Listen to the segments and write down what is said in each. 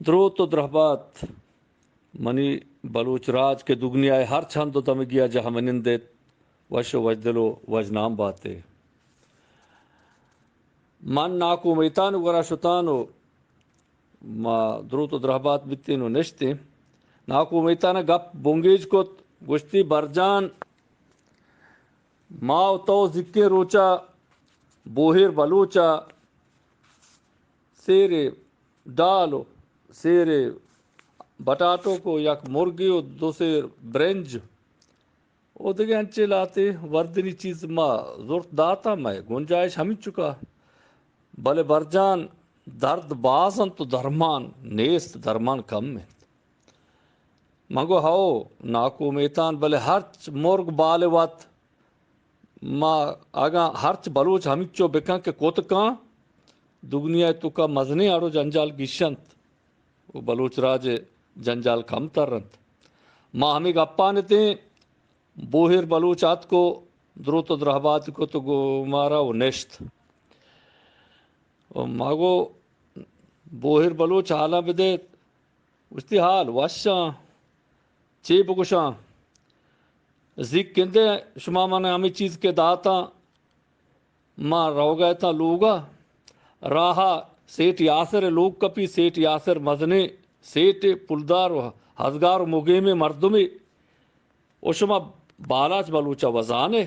دروت و درہبات منی بلوچ راج کہ دگنیا ء ہرچ ہند و دمگی ء جہمنند ایت، وش و وشدل و وژنام بات ئے۔ من ناکو میتان گورا شتان و ما دروت و درہبات بیتین و نشتین۔ ناکو میتان گپ بنگیج کت، گوشتی، برجان، ما و تو زیکیں روچا بوہیر بلوچا سیرے ڈال و سیرے بٹاٹوک و یک مرگی و دو سیر برنج و دگہ انچیں لہتے وردنی چیز ما زرت داتاں، مئے گنجائش ہمینچکا۔ بلے برجان، درد باز انت و درمان نیست، درمان کم انت۔ من گو، ہئو ناکو میتان، بلے ہرچ مرگ بال وت، ما اگاں ہرچ بلوچ ہمینچو بکن کہ کت کن، دگنیا ء توکا مزنیں اڑ و جنجال گیش انت و بلوچ راج ء جنجال کم تر انت۔ ما ہمے گپان اتیں، بوہیر بلوچ آتک و دروت و درہبات کت و گو مارا و نشت۔ و ما گو، بوہیر بلوچ حالاں بدے۔ گوشتی، حال وشاں، چے بگوشاں؟ زیک گندے، شما من ہمے چیز کہ داتاں، ما روگا اتاں لوگا، راہا سیٹ یاسر لوگ کپی، سیٹ یاسر مزنیں سیٹ پلدار و ہزگار و مگیمیں مردمے، و شما بالاچ بلوچا وزانے؟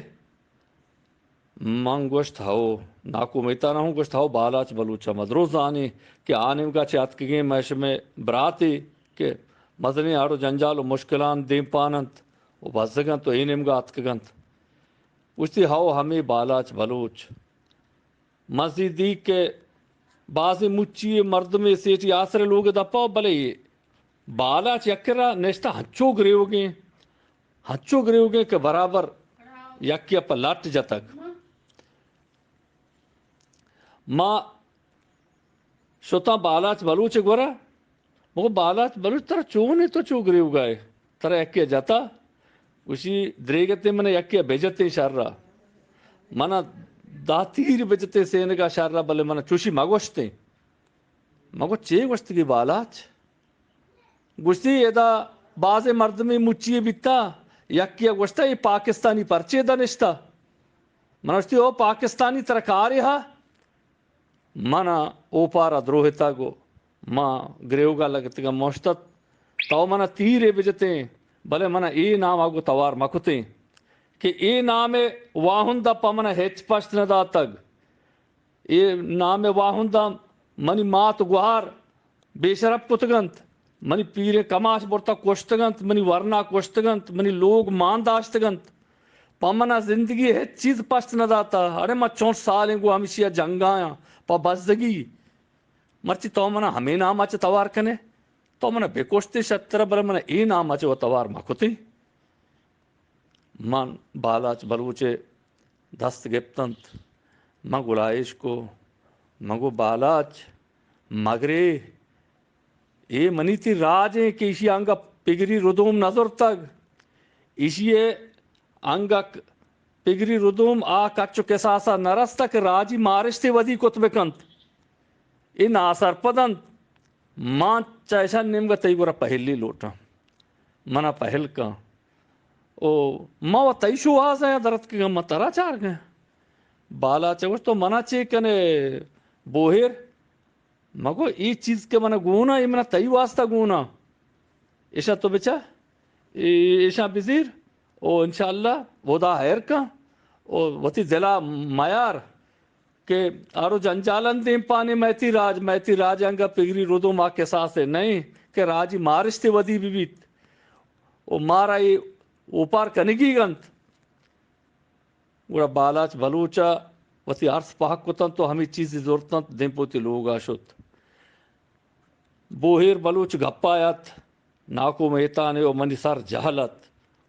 من گوشت، ہئو۔ ناکو میتانا ہوں گوشت، ہئو، بالاچ بلوچا ما درست زانیں کہ آ نیمگا چہ اتکگیں مئے شمئے براتے کہ مزنیں اڑ و جنجال و مشکلان دیمپان انت و بزگ انت و اے نیمگا اتکگ انت۔ گوشتی، ہئو، ہمے بالاچ بلوچ۔ من زی دیگ کہ بازیں مچی مردمے سیٹی آسر لوگ دپا، بلے بالاچ یک کرا نشتہ، ہنچو گریوگیں، ہنچو گریوگیں کہ برابر یکی ء پہ لٹ جتگ۔ ما شتاں بالاچ بلوچ ء گورا۔ مگو بالاچ بلوچ، ترا چون انت، تو چو گریوگا ئے؟ ترا یکے ء جتا؟ گوشی، دریگتیں من یکے ء بجتیں شر ء۔ من ء دہ تیر بجتیں سینگ ء شر ء، بلے من ء چوشی مگوشتیں۔ مگو چے گوشتگی بالاچ؟ گوشتی، ادا بازیں مردمے مچی بیتا، یکے ء گوشتا، اے پاکستانی پرچے ادا نشتا؟ من گوشتی، او پاکستانی ترا کارے ہا؟ من ء اوپار ء دروہتگ و ما گریوگ ء لگتگ ء مشتت، تو من ء تیرے بجتیں، بلے من ء اے نام ء گوں توار مہ کتیں کہ اے نام ء واہند ء پہ من ء ہچ پشت نہ داتگ۔ اے نام ء واہند ء منی مات گوہار بے شرپ کتگ انت، منی پیریں کماش برتگ کشتگ انت، منی ورنا کشتگ انت، منی لوگ مان داشتگ انت۔ پہ من ء زندگی ء ہچ چیز پشت نہ داتہ۔ اڑے ما چنت سالیں گوں ہمشی ء جنگایاں پہ بزگی۔ مرچی تو من ء ہمے نام ء چہ توار کن ئے؟ تو من ء بہ کشت ئے شتر ء، بلے من ء اے نام ء چہ و توار مہ کت ئے۔ من بالاچ بلوچ ء دست گپت انت۔ من گلائیش کو، من گو بالاچ، مگرے، اے منی تئی راج ایں کہ ایشی انگہ پگری ردوم نہ زرتگ۔ ایشی ء انگہ پگری ردوم آ کچ و کساس ء نہ رستگ کہ راجی مارشتے ودی کت بکنت۔ اے ناسرپد انت۔ من چہ اشان نیمگا تئی گورا پہلی لوٹاں۔ منا پہل کن۔ او ما و تئی شوہاز ء درتکگاں، ما ترا چارگاں۔ بالاچ ء گوشت، تو منا چے کنے بوہیر؟ مگو اے چیز کہ من گونا، اے من تئی واسطہ گونا۔ ایشا تو بچا، اے-، ایشا بزیر، او انشاءاللہ خدا خیر کن، او وتی دلا میار کہ آرو جنجالن دیم پانے میتی راج، میتی راج انگا پگری ردو ما کساسے نہیں کہ راجی مارشتے ودی بی بیت۔ او مارا اے اوپار کنگی گنت۔ گڑا بالاچ بلوچ ء وتی ارس پہک کتنت و ہمے چیزی زرتنت، دیم پہ وتی لوگ ء شت۔ بوہیر بلوچ گپ ء ات، ناکو میتانے و منی سر جہل ات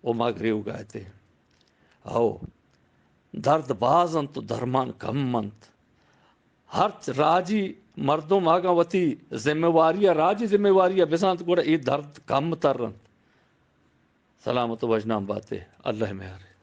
و ما گریوگ ء اتیں۔ ہو، درد باز انت و درمان کم انت۔ ہرچ راجی مردم اگاں وتی ذمہ واری ء، راجی ذمہ واری ء بزانت، گڑا اے درد کم تر انت۔ سلامت و وژنام باتے، اللہ میارے۔